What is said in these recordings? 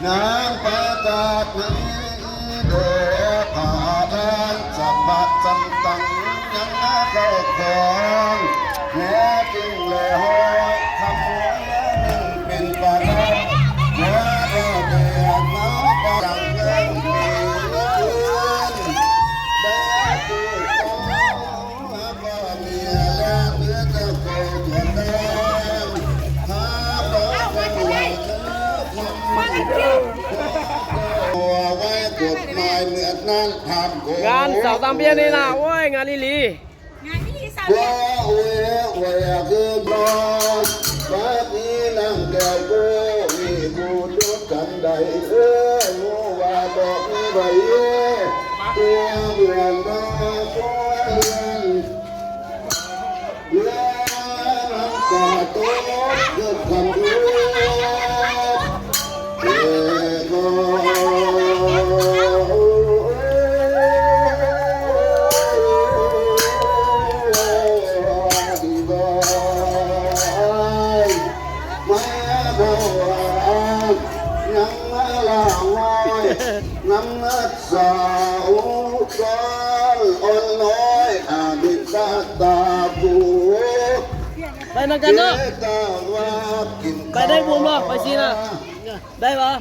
ນາງປະຈັກໃນເດີ ພະທ່ານສະພະສັນຕັງ ຍັງມາເຂົ້າຄອງ ແທ້ຈິງແລຫ້ອຍຄຳຫົວໜຶ່ງເປັນປະທານ ແລະກໍແດກມາປະດັງເງິນເປັນເງິນ ແລະຄືເກົ່າ ງານສາວຕາມເບຍນີ້ນະ ໂອ້ຍ ງານອີ່ຫຼີ. ບາດນີ້ນາງແກ້ວຜູ້ມີຜູ້ຢູ່ກັນໄດ້ເອີ ຮູ້ວ່າບໍ່ມີໃຜເອີ ຕົວເພື່ອນມາຄົວເຮືອນ ເຮືອນນຳກາຕົກເກີດຄວາມເອີ ເອີ ມາເພາະວ່າຍັງມາລາວນ້ອຍນຳຮັກສາອົງກອນອ່ອນນ້ອຍອະດິດຕາຕາຜູ້ ໄປນຳກັນເນາະ ເດຕາວ່າກິນ ໄປໄດ້ບຸນບໍ່ ໄປຊີ້ນະ ໄດ້ບໍ່?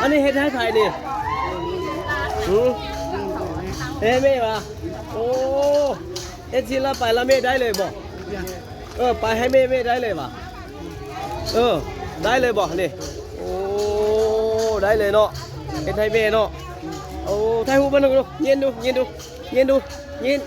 ອັນນີ້ເຮັດໃຫ້ໃຜນີ້? ຫື? ເຮັດໃຫ້ແມ່ຫວາ? ໂອ້ ເອັດຊິລະໄປລະເມດໄດ້ເລີຍບໍ່? ເອີ ໄປໃຫ້ເມດ ເມດໄດ້ເລີຍຫວາ? ເອີ ໄດ້ເລີຍບໍ່ນີ້? ໂອ້ ໄດ້ເລີຍເນາະ ເຮັດໃຫ້ເມດເນາະ. ໂອ້ ຖ່າຍຮູບມາໜຶ່ງດູ ຍິນດູ ຍິນດູ ຍິນດູ ຍິນ.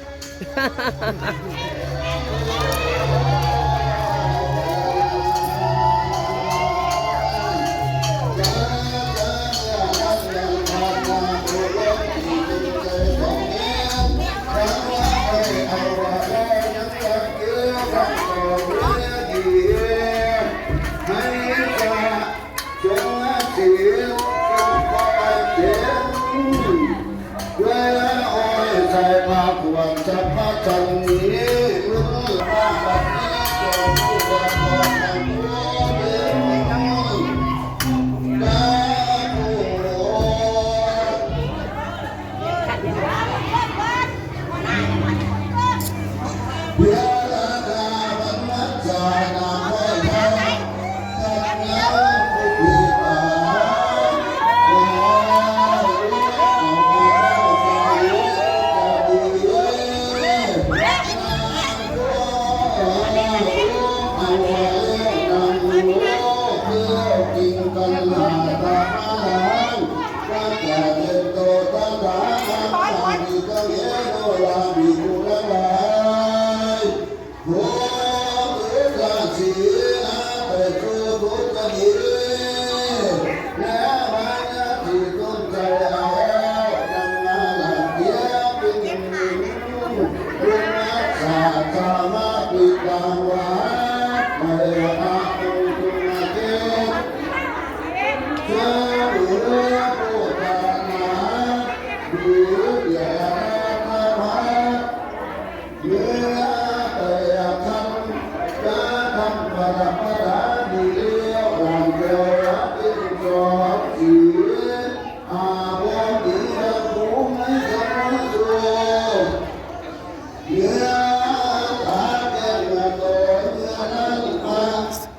ເມື່ອແຕ່ຄັນຈະທຳປະດັບປະດາດີແລ້ວ ຫຼານແກ້ວເປັນສອງສີ ອາ ບໍ່ມີດາວຄູໃນຄຳໂຊ ເມື່ອຕາແກ່ເມື່ອໂຕເມື່ອນັ້ນມາ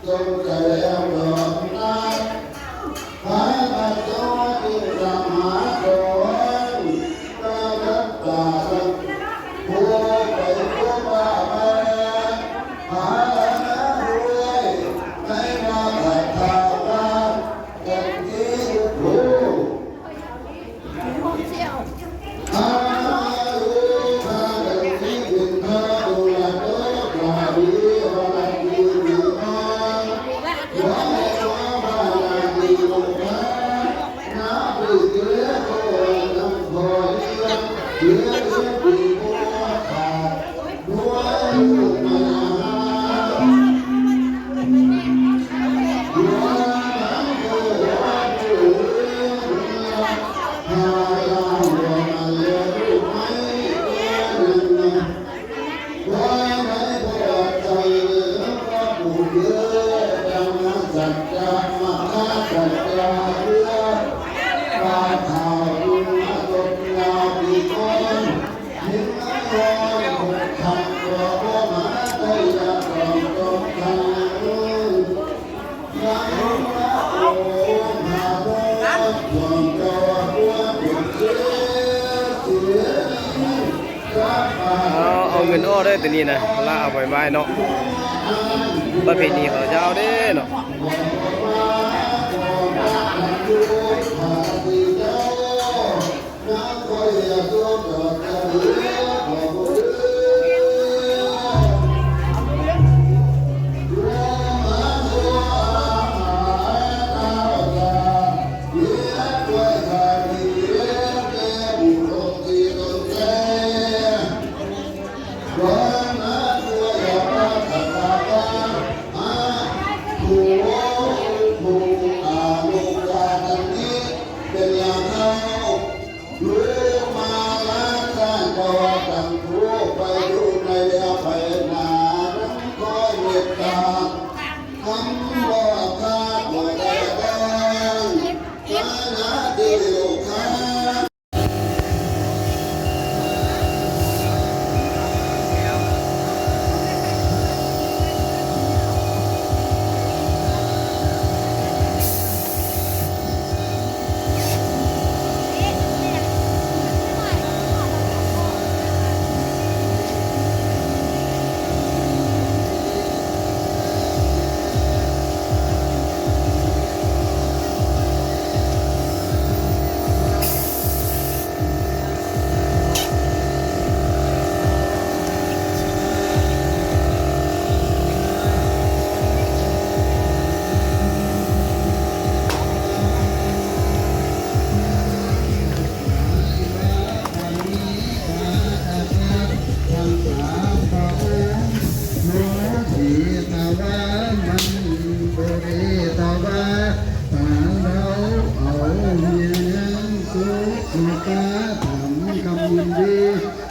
ສົມໃຈແລ້ວດອກນາ ພາ ເອົາເງິນອອກເດີ ໂຕນີ້ນະ ລາວເອົາໄປໄວ້ເນາະ ປະເພນີເຂົາເຈົ້າເດ້ເນາະ.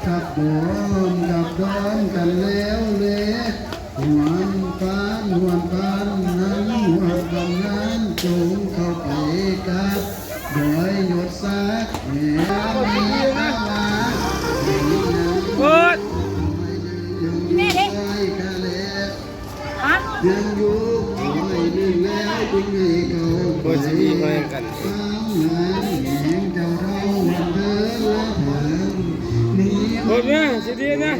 ກັບດອນກັບດອນກັນແລ້ວແລ ຮ່ວມປານຮ່ວມປານນຳຮ່ວມກຳນານ ຈົ່ງເຂົ້າໄປກັບດອຍຍົດສັກແຫ່ງ ເພິ່ນ ແມ່ເດ້ ຮະ ຍັງຢູ່ຫ້ອຍໜຶ່ງແລ້ວຈຶ່ງໃຫ້ເຂົ້າໄປ ເພິ່ນຊິດີເພິ່ນກັນ ຕາມນາແຫ່ງເຈົ້າເຖົ້າວັນເທີລະເພິ່ນ ໂພດແມ່ຊິດີນະ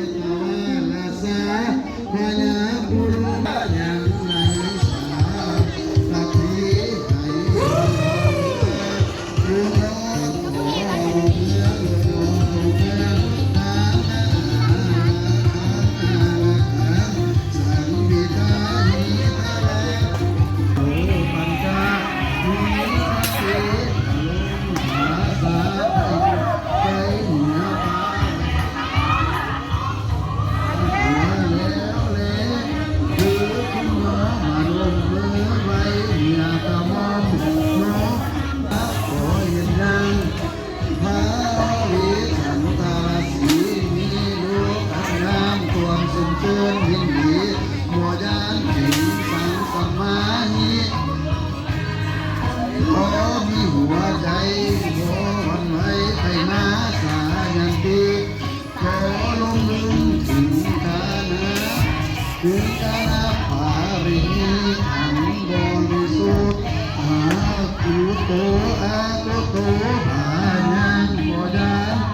ຂໍມີຫົວໃຈ ຂໍວັ່ນໄຫວ ໃຜມາສາຍັນຕິ ຂໍລົງເບິ່ງເຖິງການະ ເຖິງການະປາລິນີອັນບໍລິສຸດ ອາກຸໂຕ ອາກຸໂຕ ພາຍັງບໍ່ຍານ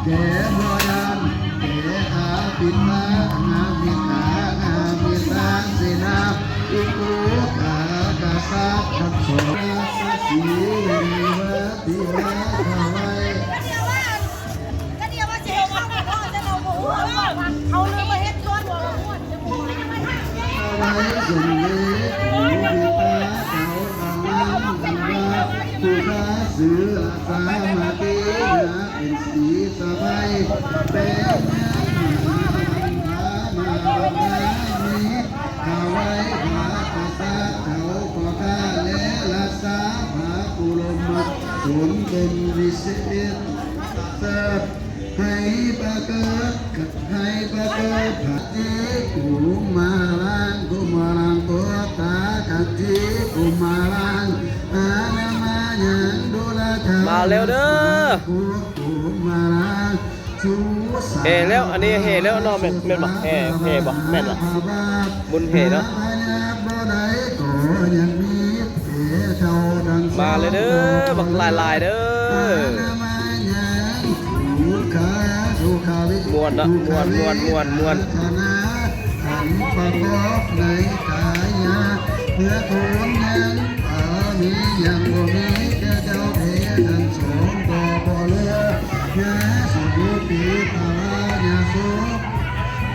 ແກ່ບໍ່ຍານ ແກ່ອາປິດຕາ ອາມິຕາ ອາມິຕາເສນາ ອຸຕຸກາກະສັດທັງສອງ ສະສີວິວັດຕິວາພາໄວ ເຮົາເລີຍມາເຮັດສ່ວນ ພາໄວສົມເດັດ ຜູ້ມີຕາເຈົ້າອາງາມ ອັນວ່າ ຜູ້ພາເສືອສາມາເກນາ ເປັນສີສະໄພ ແປງງານມາ ມາ ມາ ມີ ພາໄວພາກະສັດເຈົ້າພໍ່ຂ້າ ແລະ ລາຊາພາອຸດົມມະສົມຕົນວິເສດ ໃຫ້ປະເກີດ ໃຫ້ປະເກີດພະຕິກຸມາລັງ ກຸມາລັງໂຕຕາຄະຕິກຸມາລັງ ອານາມາຍັງດູລະຄາ ມາເລັວເດີ ກຸມາລັງ ແຫ່ແລ້ວ ອັນນີ້ແຫ່ແລ້ວເນາະ ແມ່ນ ແມ່ນບໍ່ ແຫ່ ແຫ່ບໍ່ ແມ່ນບໍ່ ບຸນແຫ່ເນາະ ມາເລີຍເດີ ບັກຫຼາຍໆເດີ ໝູ ມ່ວນເນາະ ມ່ວນ ມ່ວນ ມ່ວນ ມ່ວນ ອັນປະກອບໃນກາຍາ ເພື່ອຄູນແຫ່ງບາລະມີ ຍັງບໍ່ມີແກ່ເຈົ້າເພທັງສອງກໍບໍ່ເຫຼືອ ຍາໂສ ປີຕາ ຍາໂສ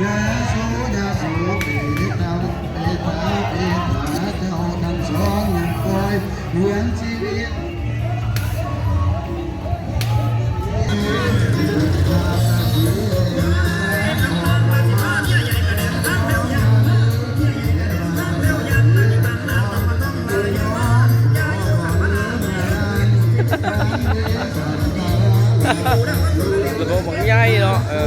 ຍາໂສ ຍາໂສ ປີຕາ ປີຕາ ປີຕາ ເຈົ້າທັງສອງຍັງປ່ອຍ ວຽນຊີວິດ. ລະບົບບັກໃຫຍ່ເນາະ ເອີ.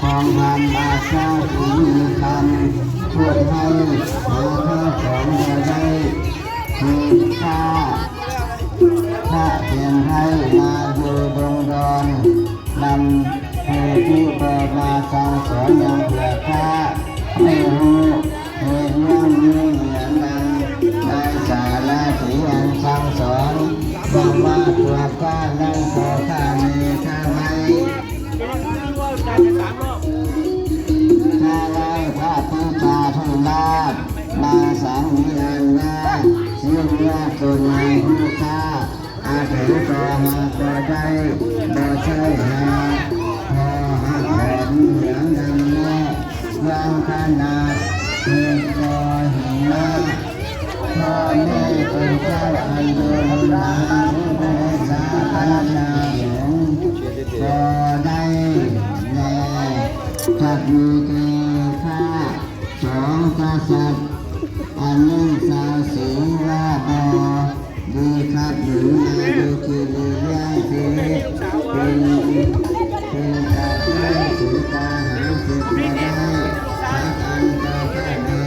ຂອງທ່ານອາຊາບຸນຄຳ ຜູ້ໃຫ້ຫາເຂົ້າຂອງບໍ່ໄດ້ ມີຄ່າ ພະເປັນໄພມາຢູ່ດົງດອນ ນຳຜູ້ທີ່ບໍ່ມາສັ່ງສອນຫຍັງເທື່ອ ພະ ໃຫ້ຮູ້ ເຫດຍາມນີ້ເໜືອນຳ ໃນສາລະທີ່ອັນສັ່ງສອນ ຄຳວ່າພວກຂ້ານັ້ນ ຂໍຂ້າແນ່ຂ້າໄວ້ ຖ້າໄດ້ພະປິດາທິລາດ ມາສັງວິອັນນາ ຍິ່ງຍາກຈົນໃນຮູ້ຄ່າ ອາໄສກໍຫາບໍ່ໄດ້ ບໍ່ໃຊ່ຫາ ພໍຫາຂອງເຫຼືອນຳແນ່ ຢ່າງຂະໜາດເຫດກໍເຫັນມາ ພໍ່ແມ່ເປັນເຈົ້າອັນຢູ່ລຸນນາ ຜູ້ເດຊາພະຍາສົງ ກໍໄດ້ແນ່ ຈັກມີແກ່ຂ້າ ສອງກະສັດ ອັນໜຶ່ງສາວສີວ່າບໍ່ດີຄັບ ຫຼືມາຢູ່ທີ່ນີ້ລ້ຽງຊີວິດ ເປັນ ເປັນກະເທຍ ສີຕາຫາເສດບໍ່ໄດ້ ສັກອັນກໍຂ້າແນ່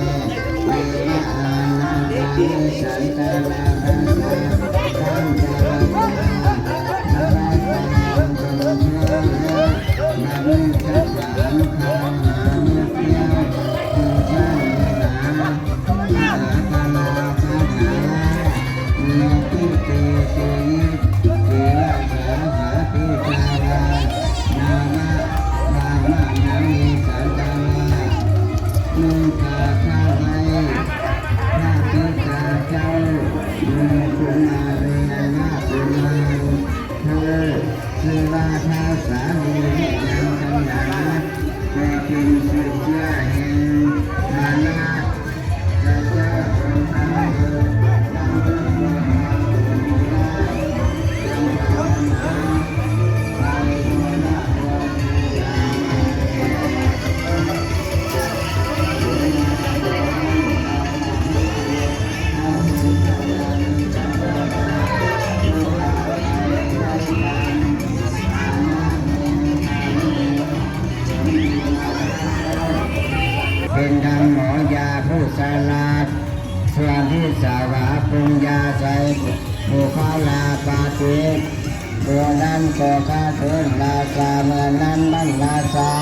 ເອວະອານາການິສັນຕະລາດາສາ ທ່ານຈະລັກສາ ລັກສາຕົນເທື່ອແລ້ວ ບັດນີ້ຈັກຖາມ ເທວະສາຫາ ຊື່ວ່າທ້າວສາລີ ວິຍັງຄະນາ ກໍເປັນສືບເຊື້ອແຫ່ງມານະ ເປັນທັງໝໍຢາຜູ້ສະຫຼາດ ສ່ວນທີ່ສາວາປຸງຢາໃສ່ບຸກຄະລາປະຕິ ເມື່ອນັ້ນກໍຂ້າເຖິງລາຊາ ເມື່ອນັ້ນບັນລາຊາ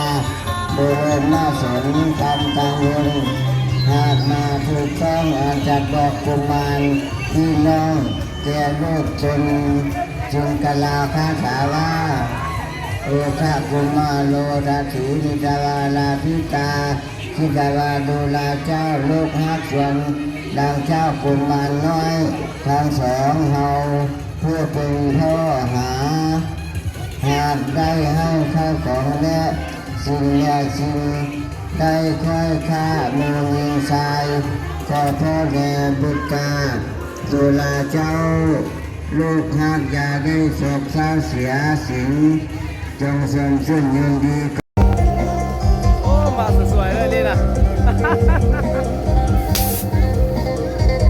ບໍລົມມະສົນຄຳກັງວົນ ຫາກມາຖືກຕ້ອງອັນຈັກບອກກຸມານພີ່ນ້ອງແກ່ລູກຕົນ ຈຶ່ງກະກ່າວຄາຖາວ່າ ໂອຄະກຸມາໂລ ທັດຖິ ນິດາວາລາທິຕາ ຄິດວ່າດູລາເຈົ້າລູກຮັກສວນດັ່ງເຈົ້າກຸມານນ້ອຍທັງສອງເຮົາ ຜູ້ເປັນພໍ່ຫາ ຫາກໄດ້ໃຫ້ເຂົ້າຂອງແລະສິ່ງແລະສິ່ງ ໄດ້ຄ້ອຍຄ້າໝູ່ຍິງຊາຍ ກໍພໍ່ແດ່ບຸດຕາ ດູລາເຈົ້າ ລູກຮັກຢ່າໄດ້ໂສກເສົ້າເສຍສິນ ຈົ່ງຊົມຊື່ນຍິນດີ. ໂອ້ ມາສວຍໆເລີຍນີ້ນະ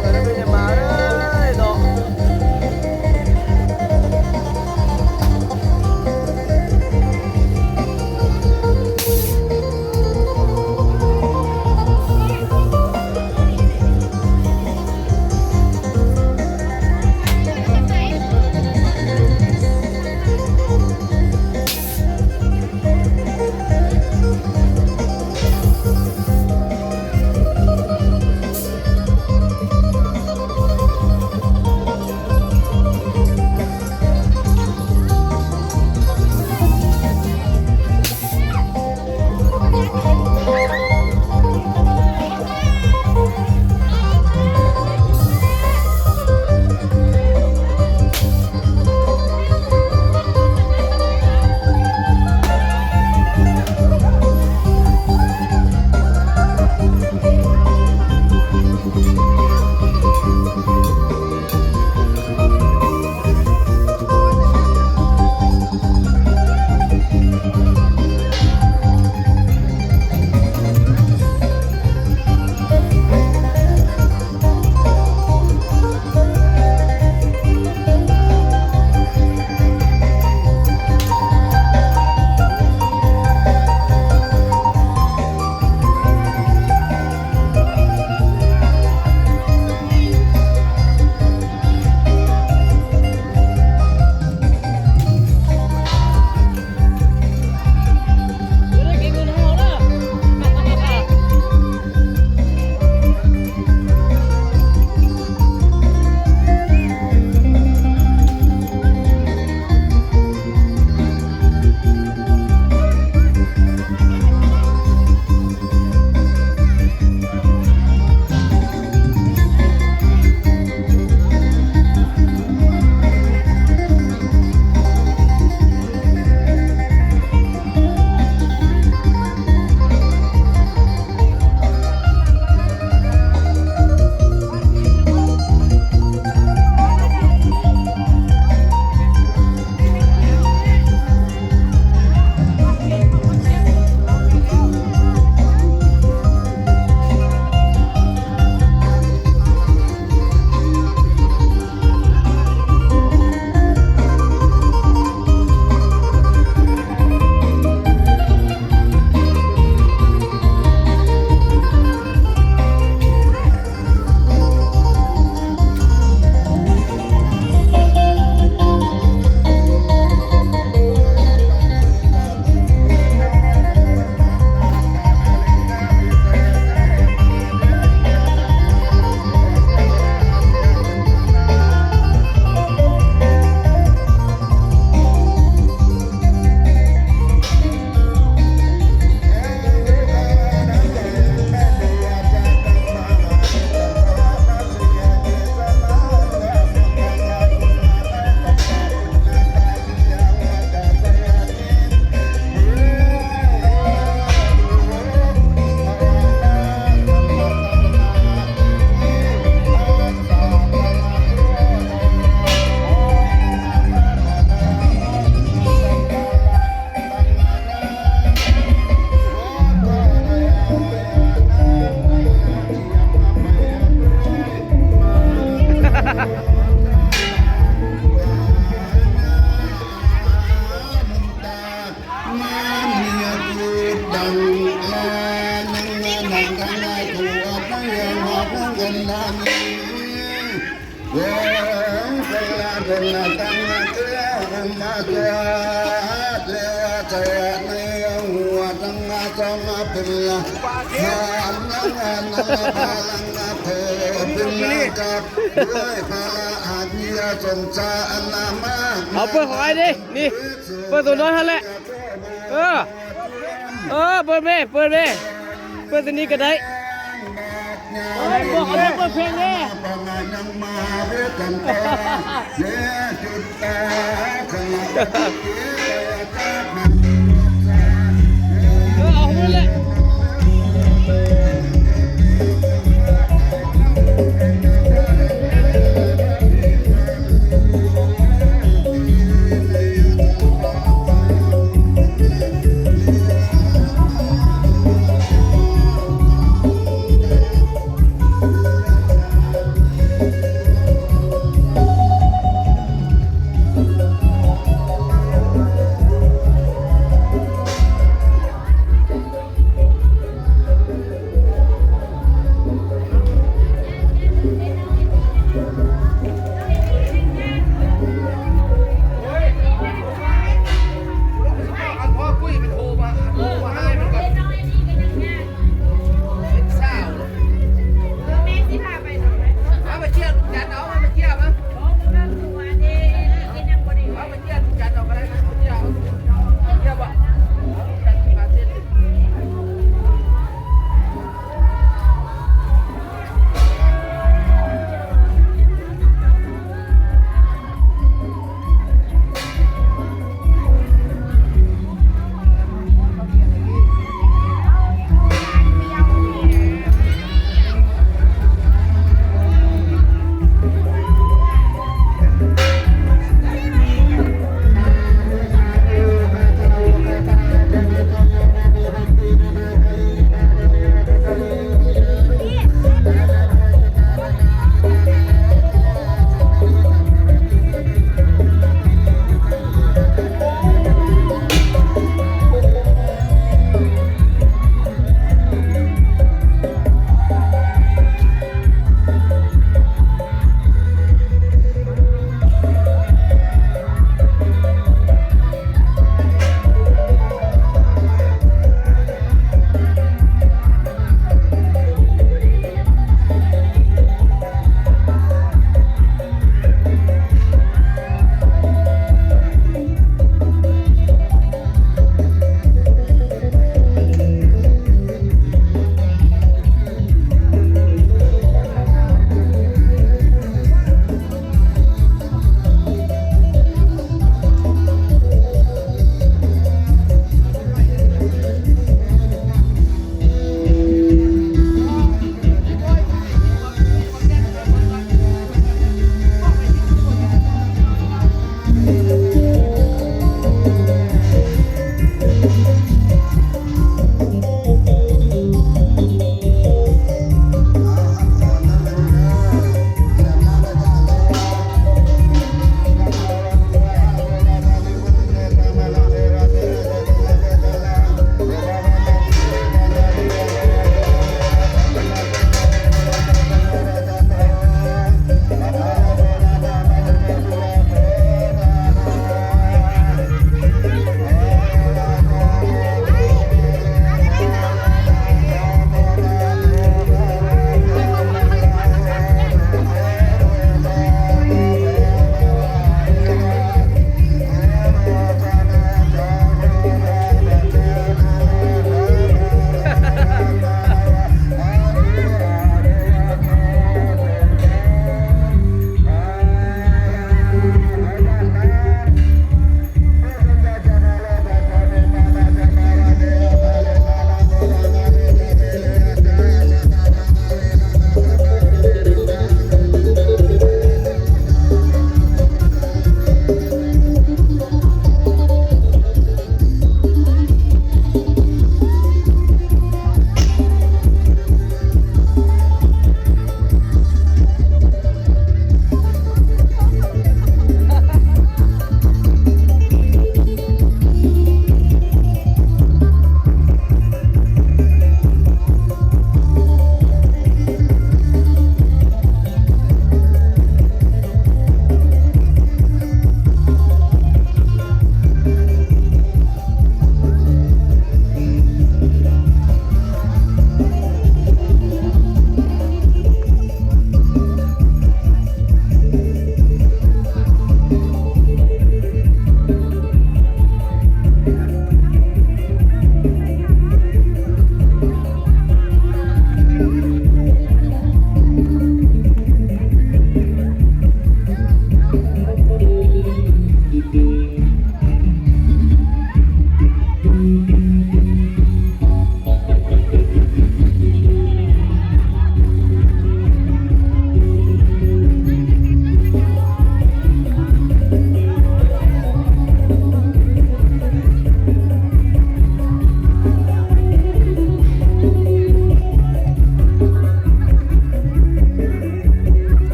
ສວຍແລ້ວເປັນຫຍັງມາເອີຍເນາະ. ເອົາເປີດຂອງອ້າຍເດ້ ນີ້ ເປີດໂຕນ້ອຍຫັ້ນແຫຼະ ເອີ ເອີ ເປີດແມ່ ເປີດແມ່ ເປີດໂຕນີ້ກໍໄດ້ ເອີຍ ບອກເຂົາເປີດເພງເດ້. ເອີ ເອົາໝົດແຫຼະ.